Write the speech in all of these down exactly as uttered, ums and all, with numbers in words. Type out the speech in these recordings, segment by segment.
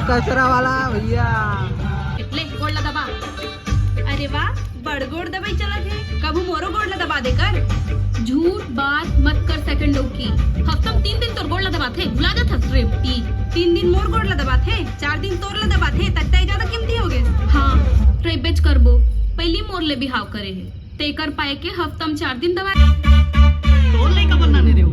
कचरा वाला भैया। ले, गोड़ ला दबा। अरे वाह, बड़ गोड़ दबाई चलत हे। कभू मोरो गोड़ ला दबा दे कर। झूठ बात मत कर, सेकंड डौकी। हफ्ता म तीन दिन तोर गोड़ ला दबाथे, भुला जाथस रे। ती-, तीन दिन मोर गोड़ ला दबाथे, चार दिन तोर ला दबाथे, तक तय ज्यादा कीमती हो गे। हाँ, ट्राई बेच करबो। पहली मोर ले बिहाव करे हे। तेकर पाए के हफ्ता म चार दिन दवा। तोर लइका बनना नहीं देऊ।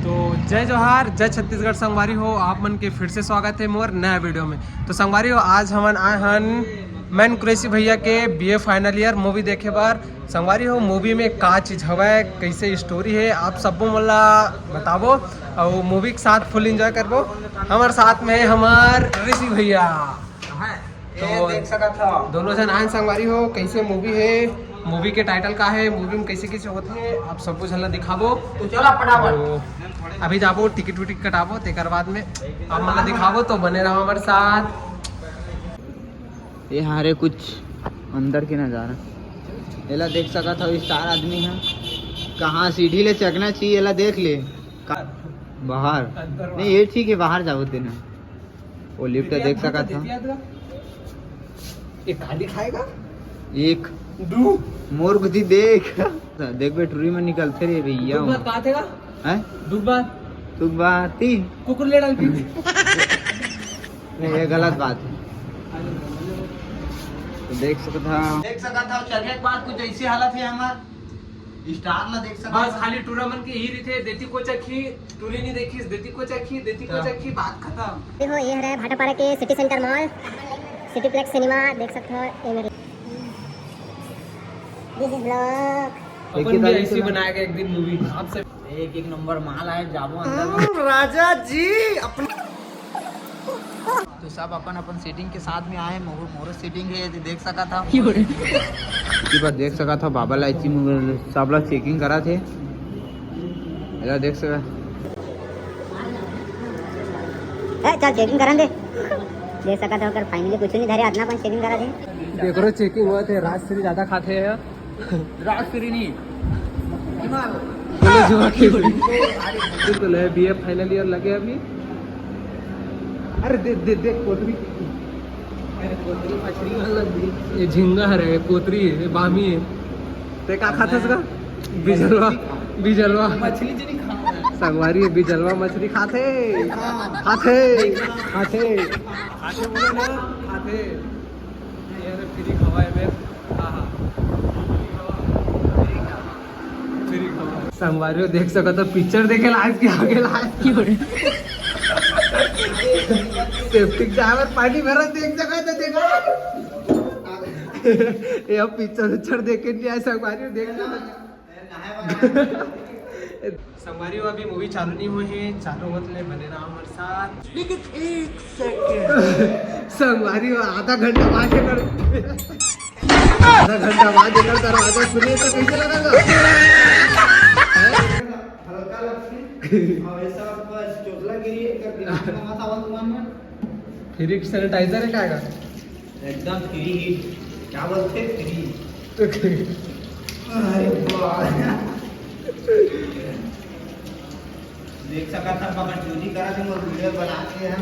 तो जय जोहार, जय छत्तीसगढ़ संगवारी हो, आप मन के फिर से स्वागत है मोर नया वीडियो में। तो संगवारी हो, आज हमन आए हन मैन कुरैशी भैया के बीए फाइनल ईयर मूवी देखे बर। संगवारी हो, मूवी में का चीज हवय, कैसे स्टोरी है, आप सबो मोला बताबो और मूवी के साथ फुल एंजॉय करबो। हमारे साथ में है हमार ऋषि भैया। तो देख सकत हव। दोनों जन आए संगवारी हो, कैसे मूवी है, मूवी के टाइटल का है, मूवी में कैसे कैसे होते हैं, आप सबको झलना दिखाबो। तो चला फटाफट। तो अभी जाबो, टिकट विकट कटाबो, तेकर बाद में आप मन ला दिखाबो, तो बने रहो हमारे साथ। ये हारे कुछ अंदर के नजारा, एला देख सकत हव, स्टार आदमी है, कहाँ सीढ़ी ले चघना चाहिए, एला देख ले। का-, बाहर नहीं, ये ठीक है, बाहर जाओ तेना। वो लिफ्ट देख सकत हव। एक गाड़ी खाएगा? एक दू। मोर गुदी देख। देख बे, टुरी में निकलते रे भैया। दुख बात कहा थे का? हैं? दुख बात। दुख बात ही। कुकुर ले डाल पीछे। नहीं, ये गलत बात है। तो देख सकत हव। देख सकत हव, चढ़े के बाद कुछ ऐसी हालत है हमार। स्टार ला देख सकत बस हव। खाली टूरा मन के ही रहिथे, देती कोचा खी, टूरी नहीं देखिस, देती कोचा खी, देती हाँ। कोचा खी, बात खत्म। देखो, ये हरे भाटापारा के सिटी सेंटर मॉल, सिटीप्लेक्स सिनेमा, देख सकत हव, ये मेरे। This is vlog। अपन भी ऐसी बनाएगा एक दिन मूवी। आप सब एक, एक नंबर माल आए, जाबो अंदर में। हम्म, राजा जी, अपना तो सब अपन अपन सीटिंग के साथ में आए, मोर, मोर सीटिंग है, ये देख सकत हव। की बात देख सकत हव, बाबा लाइची मोर सब ला चेकिंग करा थे। एला देख सकत ए, चल चेकिंग करन दे। देख सकत हव, अगर फाइनली कुछ नहीं धरे, अतना अपन चेकिंग करा थे। देख रहे चेकिंग हुआ थे, राजश्री ज्यादा खाते हैं। राजश्री नहीं। बोलो जुआ खेल। बिल्कुल है, बीए फाइनल ईयर लगे अभी। अरे दे, दे, दे, कोतरी। अरे कोतरी मछली वाला भी। ये झींगा है रे, कोतरी है, ये बामी है। ते का खाथस का? बिजलवा, बिजलवा। मछली जी नहीं खा। संगवारी बिजलवा मछली खाथे। खाथे, खाथे। खाथे बोले ना, खाथे। ये रे फ्री खवाए में। हाँ, हाँ। फ्री खवा। संगवारी हो देख सकत हो, पिक्चर देखे लाइव के आगे लाइव की हो रही। सेप्टिक जाए बर पानी भरत देख सकत हो, देखो। ये अब पिक्चर उच्चर देखे नहीं आए संगवारी हो, देख सकत हो। संगवारी हो, अभी मूवी चालू नहीं हुई है, चालू होत ले बने रहा हमारे साथ। लेकिन एक सेकंड। संगवारी हो, आधा घंटा बाद एकर, आधा घंटा बाद एकर दरवाजा खुले तो कैसे लगेगा? हल्का लगती। और ऐसा बस चोटला गिरी है, कर दिमाग में मत आवा तुम्हारे। फिर एक सैनिटाइजर है क्या का? एकदम फ्री। क्या बोलते, फ्री। अरे वाह। देख सकत हव, मगर चोरी करा थे, मोर वीडियो बना के हम।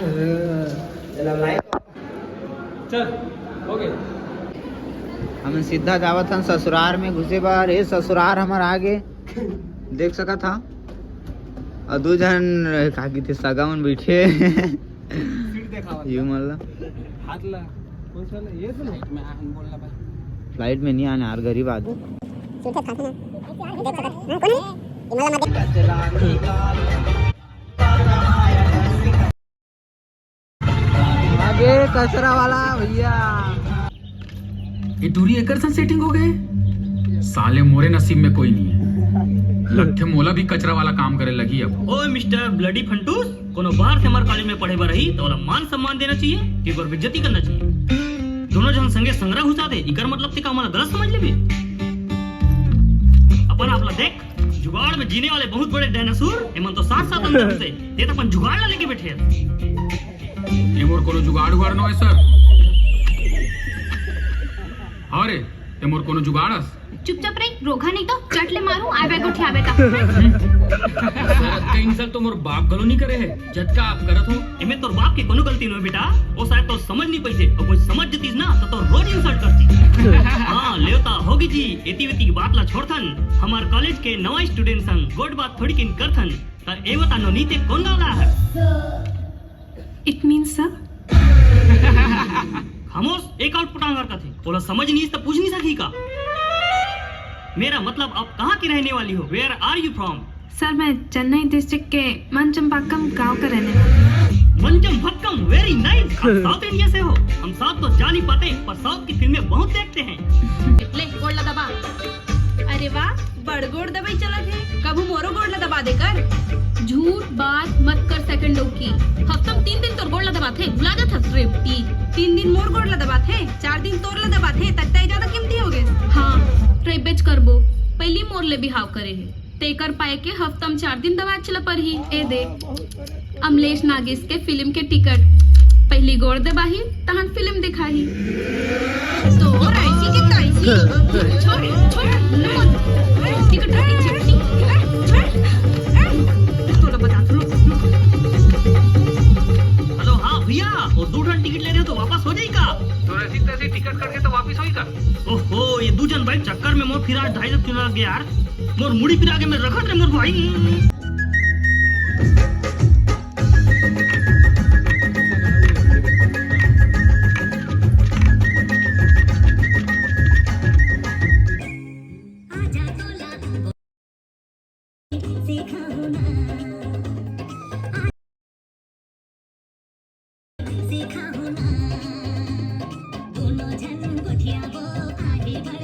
चला लाइव। चल, हो गया। हम सीधा जावत हन ससुरार में घुसे बर। ए ससुरार हमर आगे देख सकत हव। अउ दू झन का कहिथे सगा मन बइठे। सीट देखावत यू मन ला। हाथ ला। कौन सा वाला? ये तो नहीं। फ्लाइट में आ, हम बोल रहा भाई। फ्लाइट में नहीं आने यार, गरीब आदमी। सीट देखाथे ना। देख सकत, हाँ, कौन है? ये मला मत देख। आगे कचरा वाला भैया। ये टूरी एकर साथ सेटिंग हो गए। साले मोरे नसीब में कोई नहीं है। लगथे मोला भी कचरा वाला काम करे लगी अब। ओए मिस्टर ब्लडी फंटूस, कोनो बाहर से हमार कॉलेज में पढ़े बर रही तो ओला मान सम्मान देना चाहिए कि ओकर बेइज्जती करना चाहिए। दोनों जन संगे संगरा घुसा दे, इकर मतलब ते का हमला गलत समझ लेबे? अब पर आप ला देख, जुगाड़ में जीने वाले बहुत बड़े डायनासोर, एमन तो साथ साथ अंदर घुसे, ये तो अपन जुगाड़ ला लेके बैठे हैं। ये मोर कोनो जुगाड़ उगाड़ नो है सर। अरे, ये मोर कोनो जुगाड़ अस? चुपचाप रही, रोघा नहीं तो चट ले मारू, आवे गोठियावे ता। सर, अतका insult तो मोर बाप घलो नहीं करे है, जतका आप करत हो। एमे तोर बाप के कोनो गलती नहीं बेटा, वो शायद तो समझ नहीं पाइसे, और कोई समझ जतीस ना तो तोर रोज insult करती। हाँ, लेवता होगी जी, एती वेती की बात ला छोड़थन, हमार कॉलेज के नवा student संग गोठ बात थोड़ी किन करथन, त ए बता नोनी ते कौन गाँव ला है? It means sir। खामोश, एक आउट पटांग हरकत है। बोला समझ नहीं तो पूछ नहीं सकी का? मेरा मतलब आप कहाँ की रहने वाली हो? Where are you from? Sir, मैं चेन्नई डिस्ट्रिक्ट के मंचम्पाक्कम गांव का रहने वाली हूँ। मंचम्पाक्कम, very nice। आप साउथ इंडिया से हो? हम साउथ तो जा नहीं पाते, पर साउथ की फिल्में बहुत देखते हैं। ले, गोड़ ला दबा। अरे वाह, बड़ गोड़ दबई चलत हे। कभू मोरो गोड़ ला दबा दे कर। झूठ बात मत कर सेकंड डौकी। हफ्ता में तीन दिन तोर गोड़ ला दबाथे, भुला जाथस रे। ती-, तीन दिन मोर गोड़ ला दबाथे, चार दिन तोर ला दबाथे, तक तय ज्यादा कीमती हो गए। हाँ, रेबेच करबो। पहली मोर ले बिहाव करे हे। तेकर पाए के हफ्ता म चार दिन दबाच ल परही। ए दे, अमलेश नागेश के फिल्म के टिकट। पहली गोड़ देबाही, तहन फिल्म दिखाही। तो ऐसी के तैसी। छोड़, छोड़, नो। टिकट रखी, टिकट। तोला बता, नो, नो। हेलो, हाँ भैया, वो दो ठन टिकट ले रहे हो तो वापस हो जाएगा? तो ऐसी तैसी टिकट करके तो वापस होएगा? ओहो, ये दू झन भाई चक्कर में मोर फिर आज ढाई सौ किलो लग गया यार। मोर मुड़ी पिरा के मैं रखत रे मोर भाई।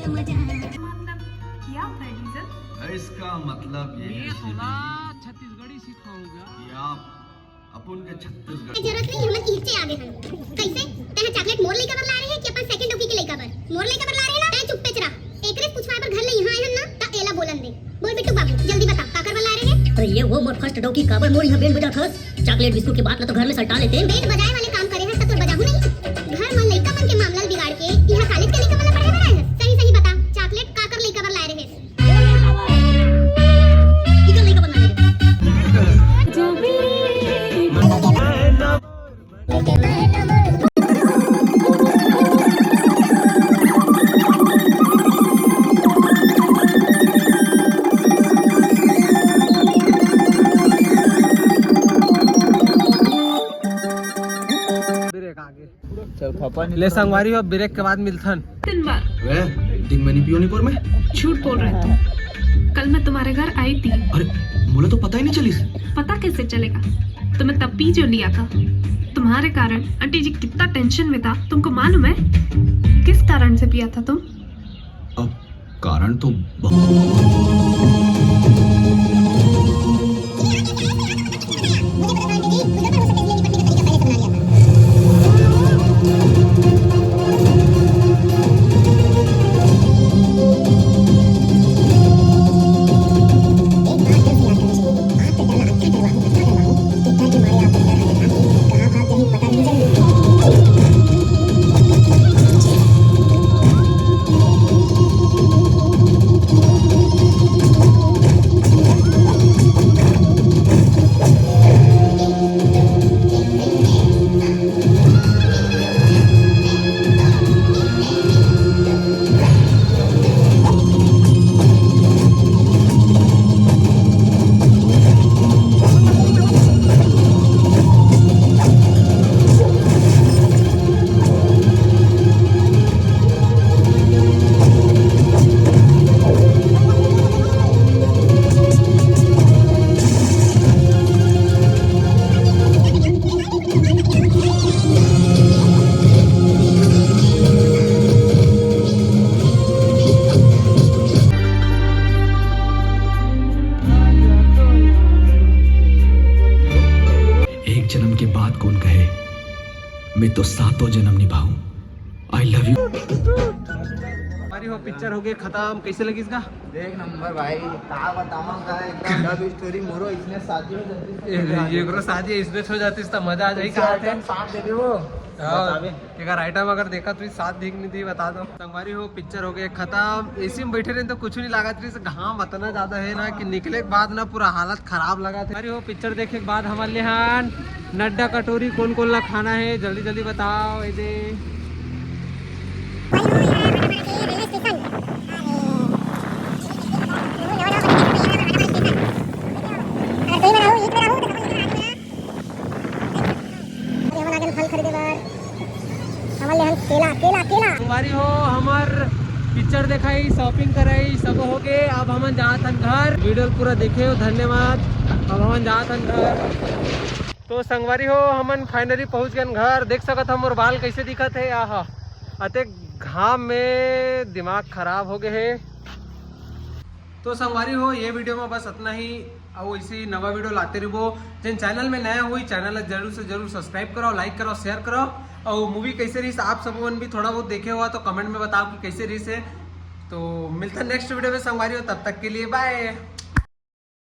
मतलब, क्या होता है डीजल? इसका मतलब ये है, ये थोड़ा छत्तीसगढ़ी सीखा होगा। कि आप अपन के छत्तीसगढ़। जरूरत नहीं, हमन इहचे आगे हन। कैसे? तैं चॉकलेट मोर लइका बर ला रहे है कि अपन सेकंड डौकी के लइका बर? मोर लइका बर ला रहे ना, तैं चुप्पे च रह। एकरे पूछवाए बर घर ले यहाँ आए हन ना, त एला बोलन दे। बोल बिट्टू बाबू, जल्दी बता, काकर बर ला रहे है? अरे ये वो मोर फर्स्ट डौकी, काबर मोर यहाँ बैंड बजात हस? चॉकलेट बिस्कुट के बात ला तो घर में सलटा लेते। बैंड बजाए वाले काम करे हस त तोर बजाहू नहीं। घर में लइका मन के मामला ल बिगाड़ के यहाँ कॉलेज के लइका मन ला पढ़ाए बर आए हस? सही सही बता, चॉकलेट काकर लइका बर लाए रहे? इधर लइका बना ले। ब्रेक आगे। चल, खपा नहीं ले तो। संगवारी हो, ब्रेक के बाद मिलथन। दिन भर। वे, दिन में नहीं पियो नहीं पर मैं। झूठ बोल रहे तुम। कल मैं तुम्हारे घर आई थी। अरे, मुझे तो पता ही नहीं चलिस। पता कैसे चलेगा? तुम्हें तब पी जो लिया था। तुम्हारे कारण आंटी जी कितना टेंशन में था, तुमको मालूम है? किस कारण से पिया था तुम? अब कारण तो बहुत एक जन्म के बाद कौन कहे, मैं तो सातों जन्म निभाऊं। I love you। वो पिक्चर हो गए खत्म, कैसे लगिस गा? एक नंबर भाई, का बताऊं का, एकदम लव स्टोरी मोरो इसने शादी हो जाती। ये करो शादी इसने हो जाती, इसका मजा आ जाए। कहा थे? साथ दे दे वो। हाँ, एक आइटम अगर देखा तो साथ दिख नहीं थी, बता दो। संगवारी हो, पिक्चर हो गए खत्म। एसी में बैठे रहे तो कुछ नहीं लागत रही, घाम इतना ज्यादा है ना कि निकले के बाद ना पूरा हालत खराब लगा था। संगवारी हो, पिक्चर देखे के बाद हमारे लिए हाँ नड्डा कटोरी कौन कौन ला खाना है, जल्दी जल्दी बताओ। ये दे हमन ले हन केला, केला, केला। संगवारी हो, हमर पिक्चर देखाई, शॉपिंग कराई, सब हो गए। अब हमन जात हन घर। वीडियो पूरा देखे हो, धन्यवाद। अब हमन जात हन घर। तो संगवारी हो, हमन फाइनली पहुंच गए घर। देख सकत हो मोर बाल कैसे दिखत है। आहा, अतेक घाम में दिमाग खराब हो गए है। तो संगवारी हो, ये वीडियो में बस इतना ही। अउ ऐसे ही नवा वीडियो लाते रहिबो। जिन चैनल में नया हुई, चैनल ला जरूर से जरूर सब्सक्राइब करो, लाइक करो, शेयर करो। और मूवी कैसे रही, आप सब मन भी थोड़ा बहुत देखे हुआ तो कमेंट में बताओ कि कैसे रही है। तो मिलता नेक्स्ट वीडियो में संगवारी हो, तब तक के लिए बाय।